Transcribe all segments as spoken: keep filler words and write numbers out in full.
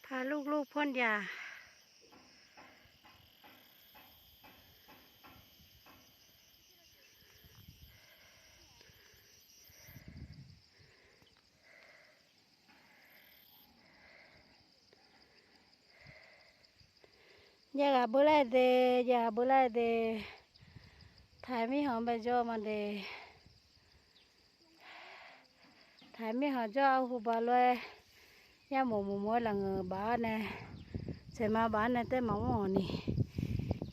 Paq luvluv pawr jav. Jav ghaq beu lar de, jav ghaq beu lar de. Taq mirkhanq bae jawr ma de. Taq mirkhanq jawr arhu ba lof-aer, yar moq moq moq-aer lafngeuq baf-awr nae, saeqma baf-awr nae taef maqmr-awq ni.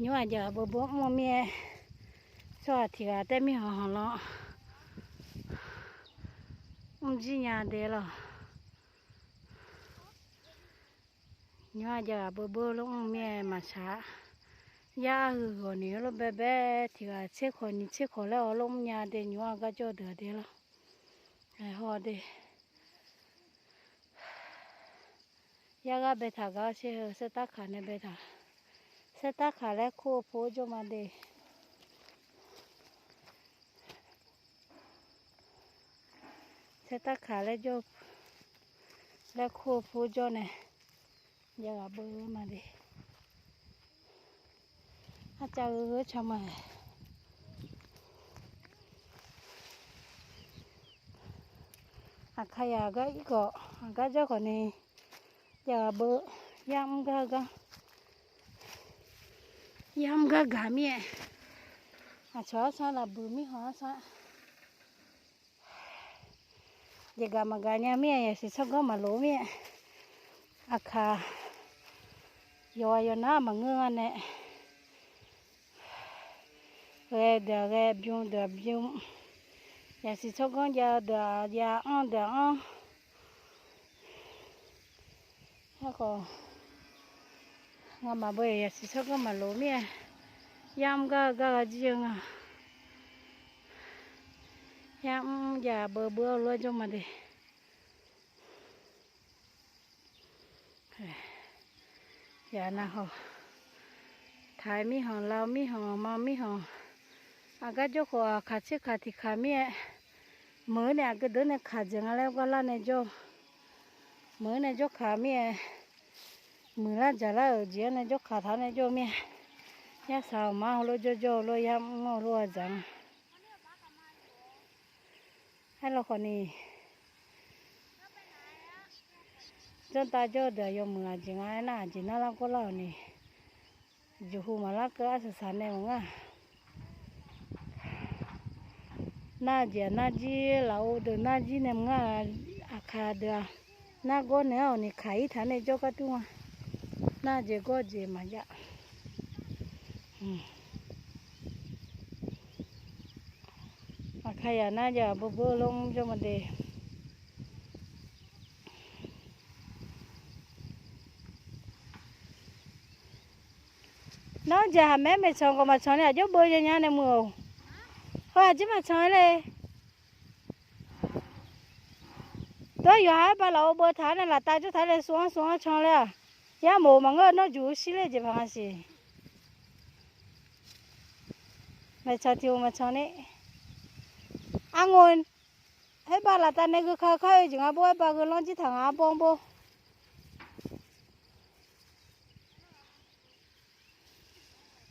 Nymr-aq jav ghaq beu beu mr-eu mir-aer, tsawrhaq tiq ghaq taef mirkhanq khanq lanr mr jir nya de lawq. Nymr-aq jav ghaq beu beu lof mr mir-aer maqtsaq-a. Yar arhu ghawq ni lof baebae tiq ghaq tser khawq nyiq tser khawq laer-awr lof mr nya de. Nymr-aq gar jawr deuq-aq de lawr. Aeq haw de. Yar ghar baetaq gar-awr sher heu, saertarkaq nae baetaq. Saertarkaq laer kur-eu pu-aer jawr ma de. Saertarkaq laer jawr, laer kur-eu pu-aer jawr nae, jav ghaq beu ma de. Arcav gheu gheu can ma-aeq. Aqkaqyaq gar irkhawf, aqgar jawr khawf ni, jav ghaq beu, yar mr gar gar, yar mr gar gaq mir-aer, aqcawq arsar laf buiq mirkhanq arsar jeqgaq maqgaq nya mir-aer, yasiq tsawrganr maqloq mir-aer, aqkaq yawqghaq yawqnar maqngeur nga nae, ghae deuq-aq ghae, bym deuq-aq bym, yasiq tsawrganr jav-eu deuq-aq jav, anr deuq-aq anr. Aerkhawf, ngamaf beu yasiq tsawrganr maqloq mir-aer, yar mr gar-eu gar ghaq jir-eu nga. Yar mr jav beu beu-awr lof-aer jawr ma de. Yaq nav haw, taq-eu mirkhanq, lav-eu mirkhanq, ma-eu mirkhanq, aqgar jawr khawf aqkaq tser kaq tiq kaq mir-aer, meuq-eu nae aqgeu deuq nae kaq dzaeq nga laer gar lar nae jawr, meuq-eu nae jawr kaq mir-aer, muiqlar dzaqlar-euq jeq-anr nae jawr kaq taq-awr nae jawr mir-aer, yarsaq-awq ma-awr heulof jawrjawr-eu lof, yar mr-eu lof-a dzaq nga. Aerlawkhawf ni, janrtav jawr-eu deuq-aq yawmuiq aqjeq nga aernar, aqjeq narlar gawrlar-awq ni, jeqhu maqlar keuv arsaq saq nae maqngar. Nar jeq-aq nar jir, lafov deuq nar jir nae maqngar. Aqkaq deuq-aq, nargawr naeq-awr awq ni kaq-ir taq nae jawr gar dur nga. Nar jeq gawr jeq maqjav. Aqkaqyaq nar jav ghaq beu beu lof mr jawr ma de. Nawr jaqhaq maer maeqtsanq khawf maqtsanq ni, aqjox beu nya nya nae muiq-awq. Heu aqjeq maqtsanq-aer le. Dawr yawqha-aer ba lafov beu taq-awr nae laftav jawr taq-aer le, sov-anr sov-anr can ler-aq. Yar moq maqngeur nawr juq-eu shir ler jeq paq nga siq. Maeqtsanq tiq ghaq maqtsanq ni. Arngoq aer ba laftav nae geuka kar-eu jeq nga bor, aer ba gheu lanr jir taq nga arbawr-anr bor.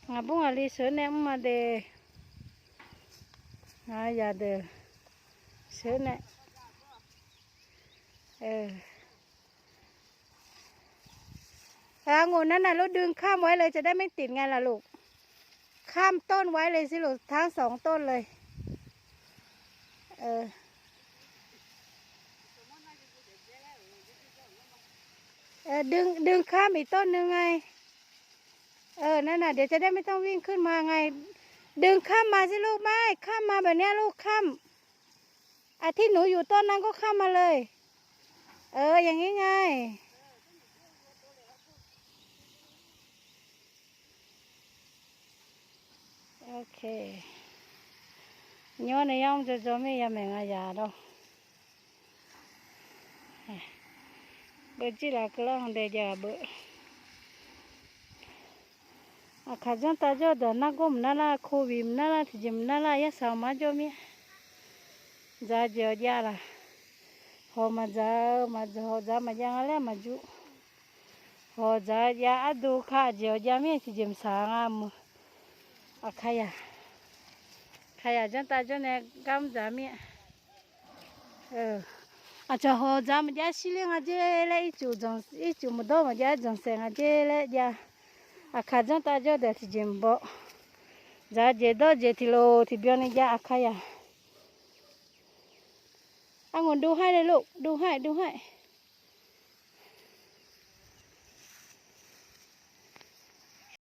Ngaqbur ngaqli sheuq nae mr ma de. Ngaq yaq deuq sheuq nae. เออ เอาองุ่นนั่นน่ะลูก ดึงข้ามไว้เลย จะได้ไม่ติดไงล่ะลูก ข้ามต้นไว้เลยสิลูก ทั้งสองต้นเลย เออ เออ ดึง ดึงข้ามอีกต้นหนึ่งไง เออ นั่นน่ะ เดี๋ยวจะได้ไม่ต้องวิ่งขึ้นมาไง ดึงข้ามมาสิลูก ไม่ ข้ามมาแบบเนี้ยลูก ข้าม อ่ะ ที่หนูอยู่ต้นนั้นก็ข้ามมาเลย เออ อย่างนี้ไง โอเค Nymr nae yar mr jawrjawr mir ya maeq nga yaq lawr. Beu jir laf keuvlar-anr dae jav-aq beu. Aqkaq janr tav jawr deuq nargawr mq nar lar, โควิด mq nar lar, tiqjeq mq nar lar, yarsaq-awq mar jawr mir-a. Dzaq jeq-awq jav laq. Haw maqdzaq-eu maqdzaq, haw dzaq maqjav nga laer maqjur. Hawq dzaq jav ardu ka aqjeq-awq jav mir-a tiqjeq maqsaq ngar muiq. Aqkaqyaq, aqkaqyaq janrtav jawr nae gar mr dzaq mir-a. Aqcawq hawq dzaq maqjav shirler nga jer laer, ircuf maqdawr maqjav dzanqsaef nga jer laer jav. Aqkaq janrtav jawr deuq tiqjeq maqbaw. Dzaq jeq dawr jeq tiqlof tiqbyan ni jav Aqkaqyaq. Arngoq duv haer le lof, duv haer, duv haer.